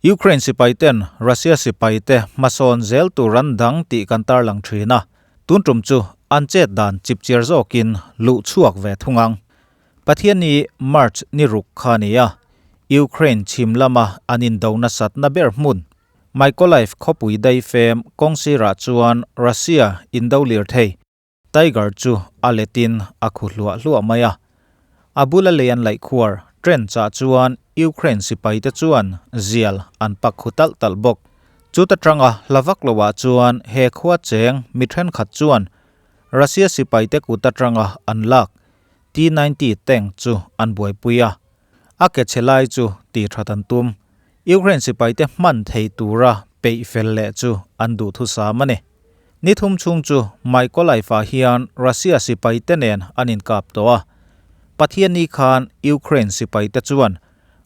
Ukraine sipai ten Russia sipai te hmasawn zel tur an dang tih kan tarlang thin a, tun tum chu an chet dan chipchiar zawkin luh chhuak ve thung ang. Pathianni March ni ruk kha a ni a, Ukraine chhim lama an indo nasatna ber hmun Mykolaiv khawpui daifem kawngsirah chuan Russia indo lir thei Tiger chu a letin a khu hluah hluah mai a. A bula lei an laih khuar trench ah chuan Ukraine sipai te chuan zial an pak khu talh talh bawk. Chuta tanga hla vak lo ah chuan he khua cheng mi thenkhat chuan Russia sipai te kut atanga an lak T-90 tank chu an buaipui a. A ke chhe lai chu tih that an tum. Ukraine sipai te hman thei tura peih fel leh chu an duhthusam a ni. Ni thum chhung chu Mykolaiv-ah hian Russia sipaite nen an inkap tawh a. Pathianni khan Ukraine sipaite chuan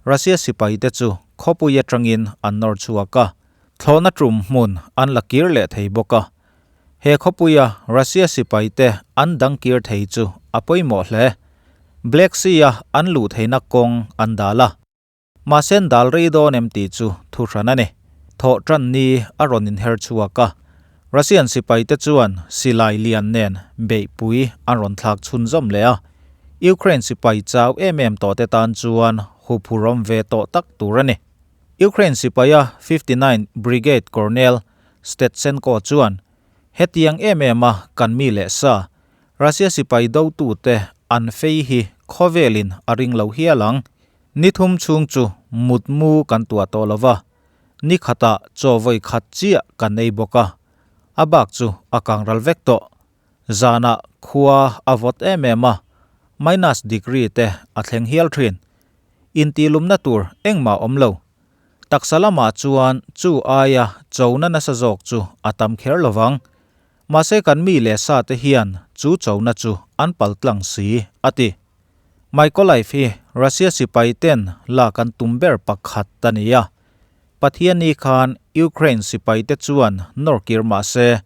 Russia sipaite chu khawpui atangin an nawr chhuak a, thlawhna tum hmun an la kir leh thei bawk a. He khawpuia Russia sipaite an dang kir thei chu a pawimawh hle. Black Sea-a an luh theihna kawng an dal a. Mahse an dal rei dawn em tih chu thu hran a ni. Thawh tan ni a rawn inher chhuak a. Russian sipaite chuan silai lian nen beihpui an rawn thlak chhunzawm leh a. Ukraine sipai chau em em tawhte tan chuan huphurawm ve tawh tak tur a ni. Ukraine sipaia 59 Brigade Colonel Stetsenko chuan, Hetiang em em a kan mi leh sa, Russia sipai dotute an fei hi khawvelin a ring lo hial ang. Ni thum chhung chu mutmu kan tuah tawh lo va, ni khatah chaw vawi khat chiah kan ei bawk a, a bak chu a kang ral vek tawh. Zanah khua a vawt em em a, minus degree te a thleng hial thin. Intihlumna tur engmah awm lo. Taksa lamah chuan chu aia chona nasa zawk chu a tam kher lo vang. Mahse kan mi leh sa te hian chu chona chu an paltlang si, a ti. Mykolaiv hi Russia sipai ten lak an tum ber pakhat a ni a. Pathianni khan Ukraine sipai te chuan nawr kir mah se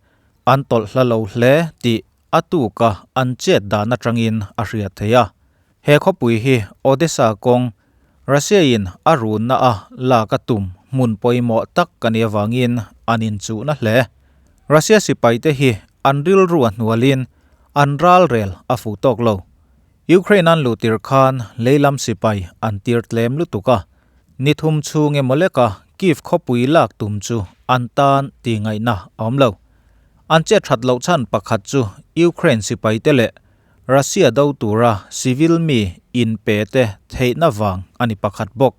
an tawlh hla lo hle tih a tuka an chet dan atangin a hriat theih a. He khawpui hi Odesa kawng Russia in a runna a lak a tum hmun pawimawh tak a nih avangin an inchuhna hle. Russia sipai te hi an rilru a hnualin an ralrel a fuh tawk lo. Ukraine an luh tir khan leilam sipai an tir tlem lutuk a, ni thum chhung emaw leka Kyiv khawpui lak tum chu an tan tih ngaihna a awm lo. An chet that loh chhan pakhat chu Ukraine sipaite leh Russia do tura civil mi inpe te theihna vang a ni pakhat bawk.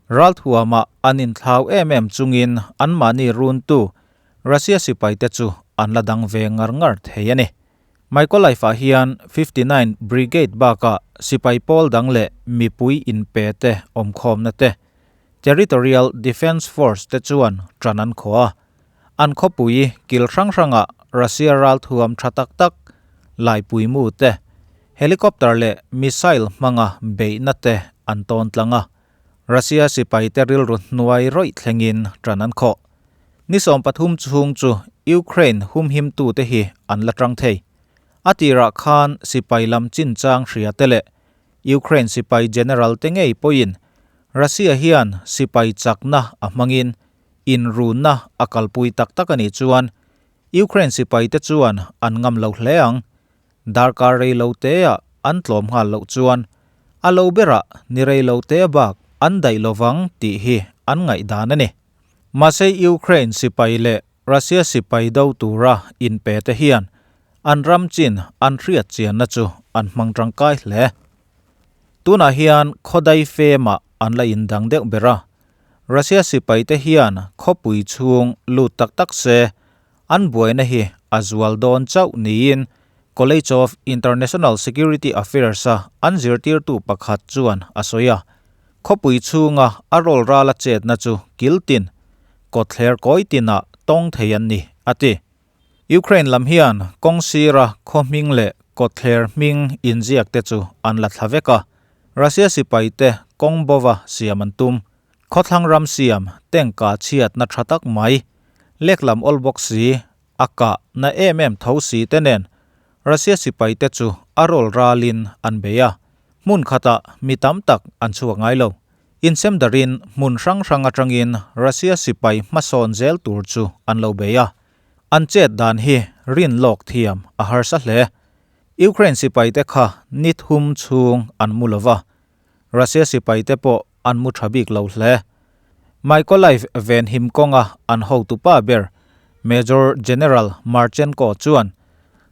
Ralthuama an inthlau em em chungin anmahni runtu Russia sipaite chu an la dang ve ngar ngar thei a ni. Mykolaiv-ah hian 59 Brigade bakah sipai pawl dang leh mipui inpe te awmkhawmna te, Territorial Defence Force te chuan ṭan an khawh a. An khawpui kil hrang hrangah Russia ralthuam ṭha tak tak, laipuimu te, helicopter leh missile hmanga beihna te an tawn tlang a. Russia sipaite rilru hnuai rawih thlengin ṭan an khawh. Ni 13 chhung chu Ukraine humhimtute hi an la ṭang thei. A tirah khan sipai lam chinchang hria te leh Ukraine sipai general te ngei pawhin Russia hian sipai chakna a hmangin inrunna a kalpui tak tak a nih chuan Ukraine sipaite chuan an ngam lo hle ang. Darkar rei lo teah an tlawm nghal loh chuan a lo berah ni rei lo te bak an daih lovang tih hi an ngaihdan a ni. Mahse Ukraine sipai leh Russia sipai do tura inpe te hian an ram chin an hriat chianna chu an hmang tangkai hle. Tunah hian khawdai femah an la indang deuh ber a, Russia sipai te hian khawpui chhung lut tak tak se an buaina hi a zual dawn chauh niin College of International Security Affairs-a an zirtirtu pakhat chuan a sawi a. Khawpui chhunga a rawl rala chetna chu kiltin, kawtthler kawi tinah tawng thei an ni, a ti. Ukraine lam hian kawng sira khaw hming leh kawtthler hming inziak te chu an la thla vek a, Russia sipaite kawng bova siam an tum. Khawthlang ram siam tank-a chhiatna tha tak mai, leklam awl bawk si, a kah na em em tho si te nen Russia sipaite chu a rawl ralin an bei a, hmun khatah mi tam tak an chhuak ngai lo. Insemdarin hmun hrang hrang atangin Russia sipai hmasawn zel tur chu an lo bei a. An chet dan hi rin lawk thiam a harsa hle. Ukraine sipaite kha ni thum chhung an mu lova, Russia sipaite pawh an mu tha bik lo hle. Mykolaiv venhim kawnga an hotupa ber Major General Marchenko chuan,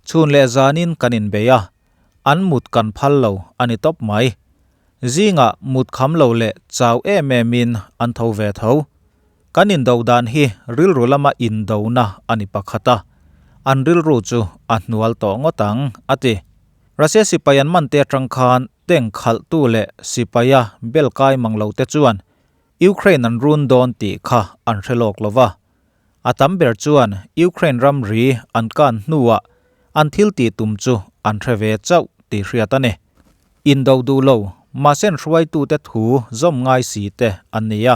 Chhun leh zanin kan inbei a, an mut kan phal lo a ni tawp mai. Zingah mut kham lo leh chau em emin an tho ve tho. Kan indo dan hi rilru lama indona a ni pakhat a, an rilru chu a hnual tawh ngawt ang, a ti. Russia sipai an man te atang khan tank khalhtu leh sipaia bel kai mang lo te chuan Ukraine an run dawn tih kha an hre lawk lo va. A tam ber chuan Ukraine ramri an kan hnuah an thil tih tum chu an hre ve chauh tih hriat a ni. Indo duh lo, mahse an hruaitute thu zawm ngai si te an ni a.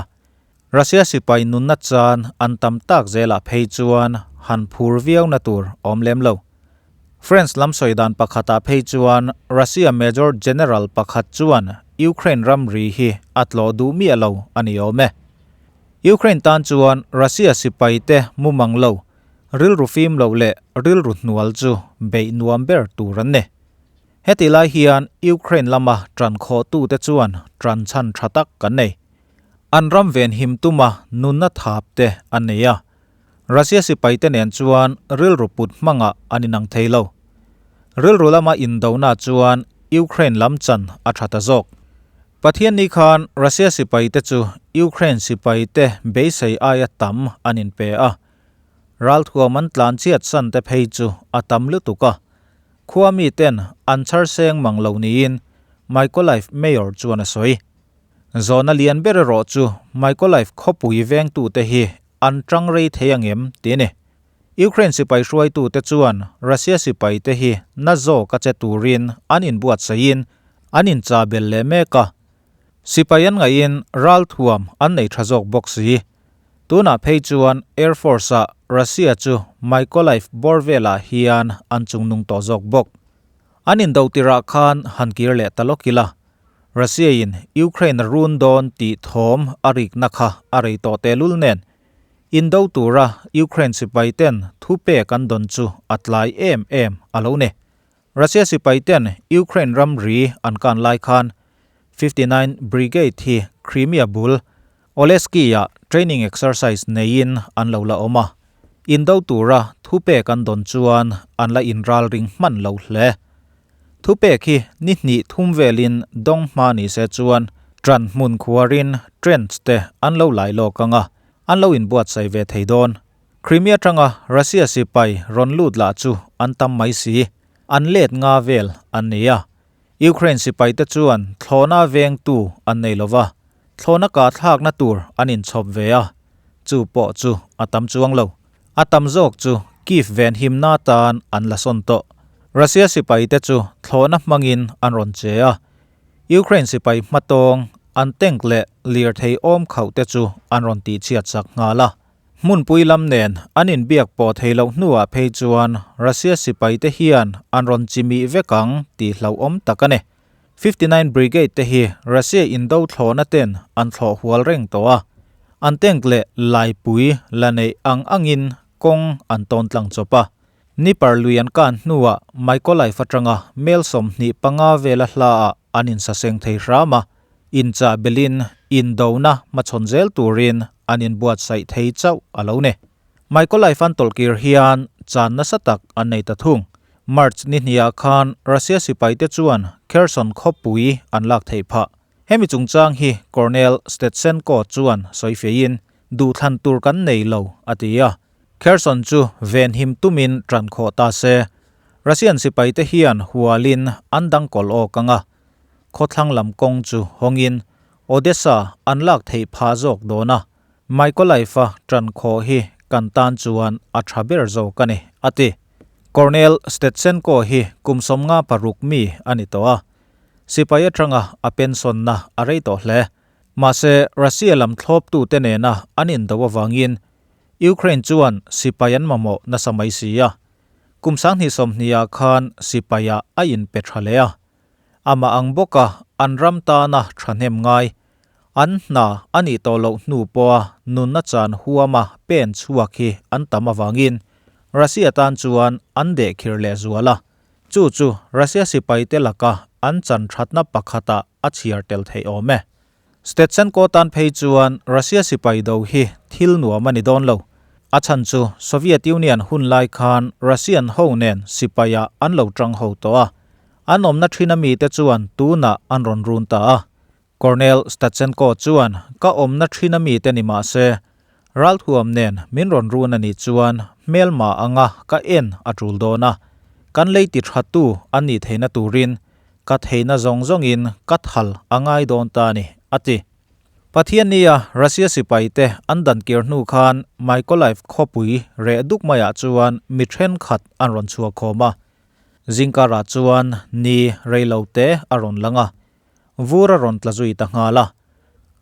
Russia sipai nunna chan an tam tak zelah phei chuan han phur viauna tur awm lem lo. France lam sawi dan pakhatah phei chuan Russia Major General pakhat chuan Ukraine ramri hi a tlawh duh miah lo a ni awm e. Ukraine tan chuan Russia sipaite mumang lo, rilru fim loh leh rilru hnual chu beih nuam ber tur an ni. Heti lai hian Ukraine lama ṭan khawhtute chuan ṭan chhan ṭha tak kan nei. An ram venhim tuma nunna thap te an nei a. Russia sipaite nen chuan rilru put hmangah an inang thei lo. Rilru lama indona chuan Ukraine lam chan a tha ta zawk. Pathianni khan Russia sipaite chu Ukraine sipaite beisei aia tam an inpe a. Ralthuam an tlan chhiat san te phei chu a tam lutuk a. Khua miten an chhar seng mang lo niin Mykolaiv Mayor chuan a sawi. Zawhna lian ber erawh chu Mykolaiv khawpui vengtute hi an tang rei thei ang em tih a ni. Ukraine sipai hruaitute chuan Russia sipaite hi na zawk a che turin an inbuatsaihin an incha bel leh mek a. Sipai an ngaihin ralthuam an nei tha zawk bawk si. Tunah phei chuan Air Force-ah Russia chu Mykolaiv bawr velah hian an chungnung tawh zawk bawk. An indo tirah khan han kir leh ta lawk ila. Russia-in Ukraine a run dawn tih thawm a rikna kha a rei tawh tehlul nen, indo tura Ukraine sipaiten thupek an dawn chu a tlai em em a lo ni. Russia sipaiten Ukraine ramri an kan lai khan 59 Brigade hi Crimea bul Oleski-ah training exercise neiin an lo la awm a, indo tura thupek an dawn chuan an la inralring hman lo hle. Thupek hi ni hnih thum velin dawng hma ni se chuan ṭan hmun khuarin trench te an lo lai lawk ang a, an lo inbuatsaih ve thei dawn. Crimea atanga Russia sipai rawn lut lah chu an tam mai si, an let nga vel an ni a. Ukraine sipaite chuan thlawhna vengtu an nei lo va, thlawhna kah thlakna tur an inchhawp ve a, chu pawh chu a tam chuang lo. A tam zawk chu Kyiv venhimna atan an la sawn tawh. Russia sipaite chu thlawhna hmangin an rawn che a, Ukraine sipai hmatawng, an tank leh lirthei awm khauh te chu an rawn tihchhiat sak nghal a. Hmunpui lam nen an inbiak pawh thei loh hnuah phei chuan Russia sipaite hian an rawn chimih vek ang tih hlauhawm tak a ni. 59 Brigade te hi Russia indo thlawhna ten an thlawh hual reng tawh a, an tank leh laipui la neih ang angin kawng an tawn tlang chawp a. Dnieper lui an kan hnuah Mykolaiv atanga mel 25 vela hlaah an insaseng thei hram a, inchah belin indona hmachhawn zel turin an inbuatsaih thei chauh a lo ni. Mykolaiv an tawlhkir hian chan nasa tak an nei ta thung. March ni hniah khan Russia sipaite chuan Kherson khawpui an lak theih phah. Hemi chungchang hi Colonel Stetsenko chuan sawi feiin, Duhthlan tur kan nei lo, a ti a. Kherson chu venhim tumin tan khawh ta se. Russian sipaite hian hualin an dang kawlh awk ang a. Khawthlang lam kawng chu hawngin Odessa an lak theih phah zawk dawn a. Mykolaiv-a tan khawh hi kan tan chuan a tha ber zawk a ni, a ti. Colonel Stetsenko hi kum 56 mi a ni tawh a, sipai atanga a pension-na a rei tawh hle. Mahse, Russia lam thlawptute nena an indo avangin Ukraine chuan sipai an mamawh nasa mai si a. Kum 2020-ah khan sipaiah a inpe tha leh a. Amah ang bawka an ram tana thahnem ngai. An hna a nih tawh loh hnu pawha nunna chan huama pen chhuak hi an tam avangin Russia tan chuan an dehkhir lehzual a, chu chu Russia sipaite laka an chan thatna pakhatah a chhiar tel theih awm e. Stetsenko tan phei chuan Russia sipai do hi thil nuam a ni dawn lo. A chhan chu Soviet Union hun lai khan Russian ho nen sipaiah an lo tang ho tawh a, an awmna thin a mite chuan tunah an rawn run ta a. Colonel Statsenko chuan ka awmna thin a mite ni mah se, ralthuam nen min rawn run a nih chuan hmelma anga ka en a tul dawn a, kan lei ti thatu an nih theihna turin ka theihna zawng zawngin ka thal a ngai dawn ta a ni, a ti. Pathiannia Russia sipaite an dan kir hnu khan Mykolaiv khawpui reh duk maiah chuan mi thenkhat an rawn chhuak khawm a. Zingkarah chuan ni reilo te a rawn lang a, vur a rawn tla zui ta nghal a.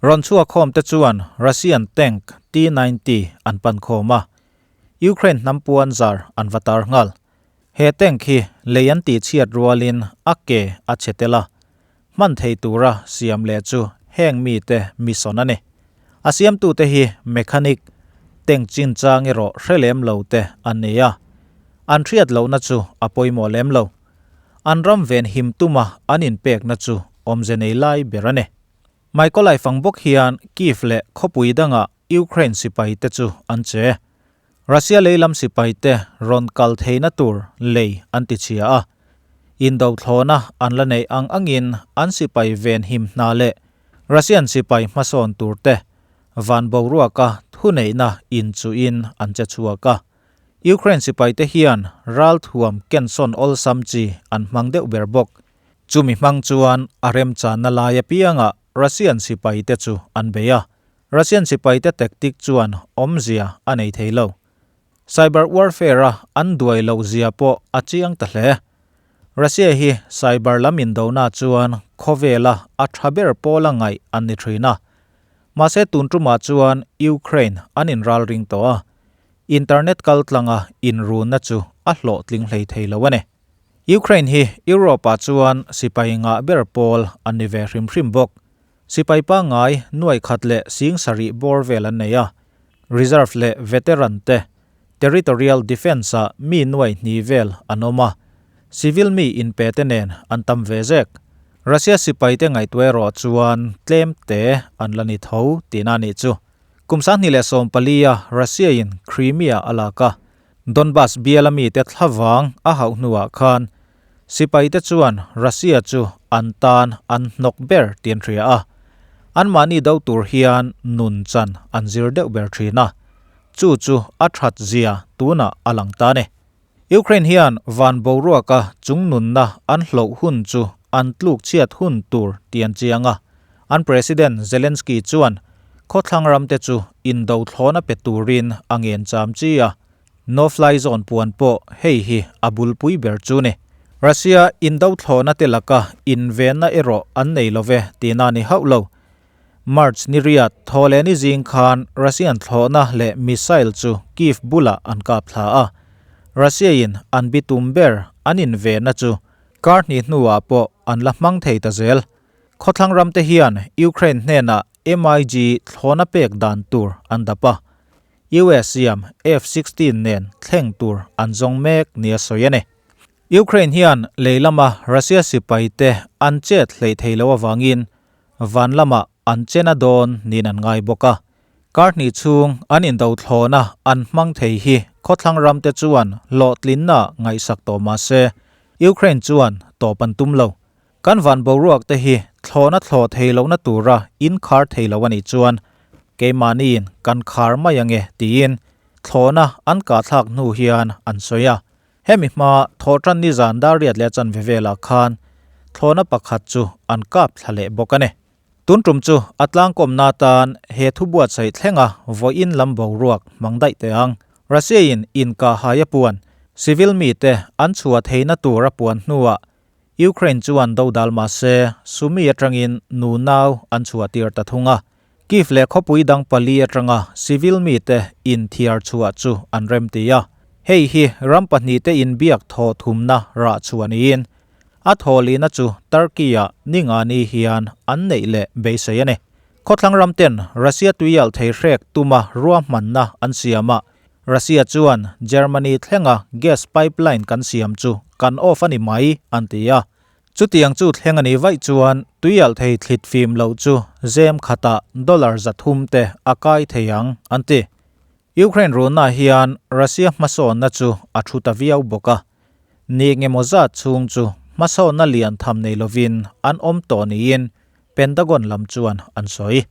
Rawn chhuak khawmte chuan Russian tank T-90 an pan khawm a, Ukraine hnam puan zar an va tar nghal. He tank hi lei an tihchhiat rualin a ke a chhe tel a, hman thei tura siam leh chu heng mite mission a ni. A siamtute hi mechanic, tank chinchang erawh hre lem lo te an ni a, an hriat lohna chu a pawimawh lem lo. An ram ven him tuma an inpekna chu awmze nei lai ber a ni. Mykolaiv ang bawk hian Kyiv leh khawpui dangah Ukraine sipaite chu an che. Russia leilam sipaite rawn kal theihna tur lei an ti chhia a. Indothlawna an la neih ang angin an sipai ven him hna leh Russian sipai hmasawn turte van boruaka thuneihna inchuhin an che chhuak a. Ukraine sipaite hian ralthuam kensawn awlsam chi an hmang deuh ber bawk. Chumi hmang chuan a remchanna lai apiangah Russian sipaite chu an bei a. Russian sipaite tactic chuan awmzia a nei thei lo. Cyber warfare-a an duai loh zia pawh a chiang ta hle. Russia hi cyber lam indona chuan khawvela a tha ber pawla ngaih an ni thin a. Mahse tun tumah chuan Ukraine an inralring tawh a, internet kaltlanga inrunna chu a hlawhtling hlei thei lo a ni. Ukraine hi Europe-ah chuan sipai ngah ber pawl an ni ve hrim hrim bawk. Sipai pangngai nuai khat leh sing sarih bawr vel an nei a, reserve leh veteran te, territorial defence-ah mi nuai hnih vel an awm a, civil mi inpe te nen an tam ve zek. Russia sipaite ngaihtuah erawh chuan tlem te an la ni tho tihna a nih chu. Kum 2014-a Russia-in Crimea a lak a, Donbas biala mite thlavang a hauh hnuah khan Sipaite chuan Russia chu an tan an hnawk ber tih an hria a, anmahni do tur hian nun chan an zir deuh ber thin a, chu chu a that zia tunah a lang ta a ni. Ukraine hian van boruaka chungnunna an hloh hun chu an tluk chhiat hun tur tih an chiang a, an President Zelensky chuan khawthlang ramte chu indo thlawna pe turin a ngen cham chi a, No fly zone puan pawh hei hi a bulpui ber chu ni. Russia indo thlawhna te laka invenna erawh an nei lo ve tihna ni hauh lo. March ni riat thawhlehni zing khan Russian thlawhna leh missile chu Kyiv bulah an kap thla a. Russia in an bitum ber an invenna chu kar hnih hnuah pawh an la hmang thei ta zel. Khawthlang ramte hian Ukraine hnenah MiG thlawhna pek dan tur an dap a. US siam F-16 nen thleng tur an zawng mek nia sawi a ni. Ukraine hian lei lama Russia sipaite an chet hleih thei lo avangin van lamah an chen a dawn niin an ngai bawk a. Kar hnih chhung an indo thlawhna an hmang thei hi khawthlang ramte chuan hlawhtlinna ngaihsak tawh mah se Ukraine chuan tawp an tum lo. Kan van boruak te hi thlawhna thlawh thei lohna tura in khar thei lo a nih chuan keimahniin kan khar mai ange tiin thlawhna an kahthlak hnu hian an sawi a. Hemi hma thawhtan nizan dar riat leh chanve velah khan thlawhna pakhat chu an kap thla leh bawk a ni. Tun tum chu a tlangkawmna atan he thu buatsaih thlenga vawiin lam boruak hmang daih teh ang. Russia-in inkahhai a puan, civil mite an chhuah theihna tur a puan hnuah Ukraine chuan dodal mah se, Sumy atangin nu nau an chhuah tir ta thung a. Kyiv leh khawpui dang pali atanga civil mite inthiar chhuah chu an remti a. Hei hi ram pahnihte inbiak thaw thumna rah chhuah niin, a thawhlihna chu Turkey-ah ni nga ni hian an neih leh beisei a ni. Khawthlang ram ten Russia tuialh thei hrek tuma ruahmanna an siam a, Russia chuan Germany thlenga gas pipeline kan siam chu kan off a ni mai an ti a. Chutiang chu thleng a nih vaih chuan tuialh thei thlit fim loh chu zem khatah dollar 300 te a kai thei ang an ti. Ukraine runna hian Russia hmasawnna chu a thu ta viau bawk a. Ni engemaw zat chhung chu hmasawnna lian tham nei lovin an awm tawh niin Pentagon lam chuan an sawi.